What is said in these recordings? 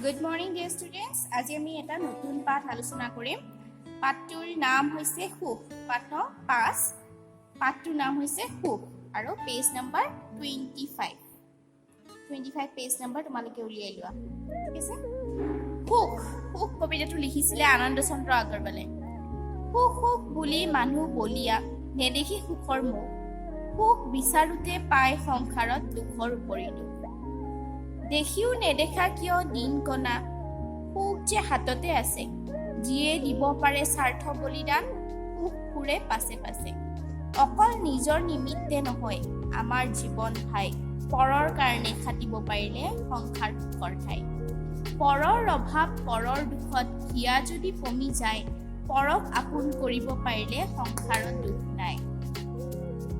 Good morning, dear students. আজি আমি এটা নতুন পাঠ আলোচনা কৰিম। পাঠটোৰ নাম হৈছে সুখ। পাঠ 5। পাঠটোৰ নাম হৈছে সুখ আৰু page number 25, 25 page number তোমালোকে উলিয়াই লোৱা, ঠিক আছে? সুখ। সুখ কবিতাটো লিখিছিলে আনন্দ চন্দ্ৰ আগৰৱালে। সুখ সুখ বুলি মানুহ বলিয়া, নেদেখি সুখৰ মুখ। সুখ বিচাৰোতে পাই সংসাৰত দুখৰ উপৰি দুখ। দেখিও নেদেখা কিয় দিন কণা, সুখ যে হাততে আছে। যিয়ে দিব পাৰে স্বাৰ্থ বলিদান, সুখ ফুৰে পাছে পাছে। অকল নিজৰ নিমিত্তে নহয় আমাৰ জীৱন ভাই, পৰৰ কাৰণে খাটিব পাৰিলে সংসাৰ সুখৰ ঠাই। পৰৰ অভাৱ পৰৰ দুখত হিয়া যদি পমি যায়, পৰক আপোন কৰিব পাৰিলে সংসাৰত দুখ নাই।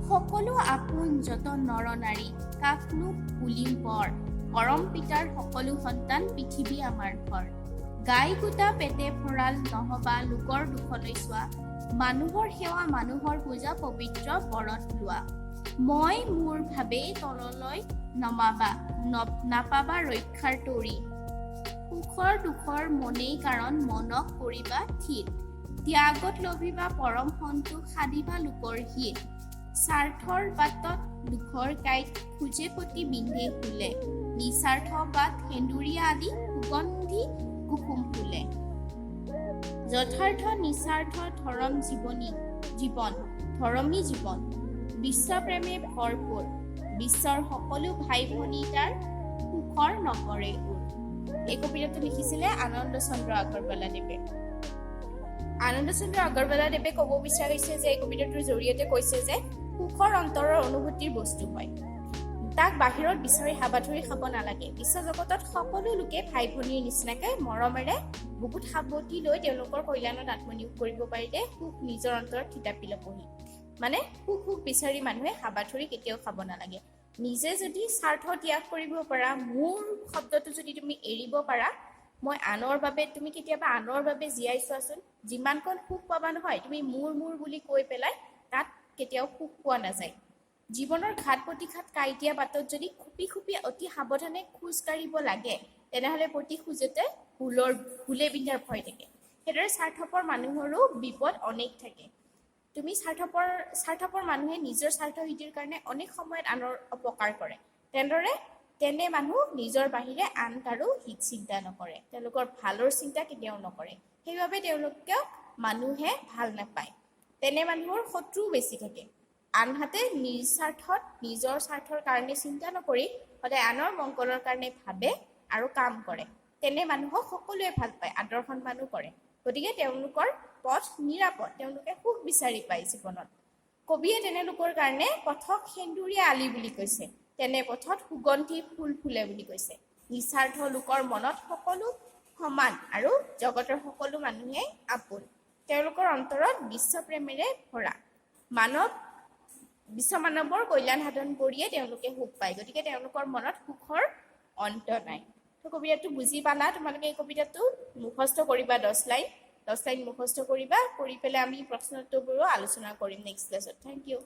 সকলো আপোন যত নৰ নাৰী, কাকনো বুলিম পৰ। পৰম পিতাৰ সকলো সন্তান, পৃথিৱী আমাৰ ঘৰ। গাই গোটা পেটে ভঁৰাল নহবা, লোকৰ দুখলৈ চোৱা। মানুহৰ সেৱা, মানুহৰ পূজা, পবিত্ৰ বৰত লোৱা। মই মোৰ ভাৱেই তললৈ নমাবা, নাপাবা ৰক্ষাৰ তৰি। সুখৰ দুখৰ মনেই কাৰণ, মনক কৰিবা থিৰ। ত্যাগত লভিবা পৰম সন্তোষ, সাধিবা লোকৰ হিত। স্বাৰ্থৰ বাটত দুখৰ কাঁইট খোজে প্ৰতি বিন্ধে ফুলে, নিস্বাৰ্থ বাট সেন্দুৰীয়া আলি, সুগন্ধি কুসুম ফুলে। যথাৰ্থ নিস্বাৰ্থ ধৰম জীৱনী জীৱন, ধৰমী জীৱন, বিশ্বপ্ৰেমে ভৰপূৰ। বিশ্বৰ সকলো ভাই ভনী তাৰ সুখৰ নপৰে ওৰ। এই কবিতাটো লিখিছিলে আনন্দ চন্দ্ৰ আগৰৱালাদেৱে। আনন্দ চন্দ্ৰ আগৰৱালাদেৱে ক'ব বিচাৰিছে যে, এই কবিতাটোৰ জৰিয়তে কৈছে যে সুখৰ অন্তৰৰ অনুভূতিৰ বস্তু হয়, তাক বাহিৰত বিচাৰি হাবাথুৰি খাব নালাগে। বিশ্ব জগতত সকলো লোকে ভাই ভনীৰ নিচিনাকে মৰমেৰে বুকুত সাৱটি লৈ তেওঁলোকৰ কল্যাণত আত্মনিয়োগ কৰিব পাৰিলে সুখ নিজৰ অন্তৰত থিতাপি ল'বহি। মানে সুখ সুখ বিচাৰি মানুহে হাবাথুৰি কেতিয়াও খাব নালাগে। নিজে যদি স্বাৰ্থ ত্যাগ কৰিব পাৰা, মোৰ শব্দটো যদি তুমি এৰিব পাৰা, মই আনৰ বাবে, তুমি কেতিয়াবা আনৰ বাবে জীয়াই চোৱাচোন, যিমানকণ সুখ পাবা নহয়, তুমি মোৰ মোৰ বুলি কৈ পেলাই তাত কেতিয়াও সুখ পোৱা নাযায়। জীৱনৰ ঘাত প্ৰতিঘাত কাঁইটীয়া বাটত যদি খুপি খুপি অতি সাৱধানে খোজ কাঢ়িব লাগে, তেনেহ'লে প্ৰতি খোজতে হুলে বিন্ধাৰ ভয় থাকে। সেইদৰে স্বাৰ্থপৰ মানুহৰো বিপদ অনেক থাকে। তুমি স্বাৰ্থপৰ স্বাৰ্থপৰ মানুহে নিজৰ স্বাৰ্থ সিদ্ধিৰ কাৰণে অনেক সময়ত আনৰ অপকাৰ কৰে। তেনেদৰে তেনে মানুহ নিজৰ বাহিৰে আন কাৰো হিত চিন্তা নকৰে, তেওঁলোকৰ ভালৰ চিন্তা কেতিয়াও নকৰে। সেইবাবে তেওঁলোকক মানুহে ভাল নাপায়। তেনে মানুহৰ শত্ৰুও বেছি থাকে। আনহাতে নিস্বাৰ্থত নিজৰ স্বাৰ্থৰ কাৰণে চিন্তা নকৰি সদায় আনৰ মংগলৰ কাৰণে ভাবে আৰু কাম কৰে, তেনে মানুহক সকলোৱে ভাল পায়, আদৰ সন্মানো কৰে। গতিকে তেওঁলোকৰ পথ নিৰাপদ, তেওঁলোকে সুখ বিচাৰি পায় জীৱনত। কবিয়ে তেনে লোকৰ কাৰণে পথক সেন্দুৰীয়া আলি বুলি কৈছে, তেনে পথত সুগন্ধি ফুল ফুলে বুলি কৈছে। নিস্বাৰ্থ লোকৰ মনত সকলো সমান আৰু জগতৰ সকলো মানুহে আপোন। তেওঁলোকৰ অন্তৰত বিশ্বপ্ৰেমেৰে ভৰা। বিশ্ব মানৱৰ কল্যাণ সাধন কৰিয়ে তেওঁলোকে সুখ পায়। গতিকে তেওঁলোকৰ মনত সুখৰ অন্ত নাই। তো কবিতাটো বুজি পালা তোমালোকে? এই কবিতাটো মুখস্থ কৰিবা, 10 লাইন, 10 লাইন মুখস্থ কৰিবা। কৰি পেলাই আমি প্ৰশ্নোত্তৰবোৰো আলোচনা কৰিম নেক্সট ক্লাছত। Thank you.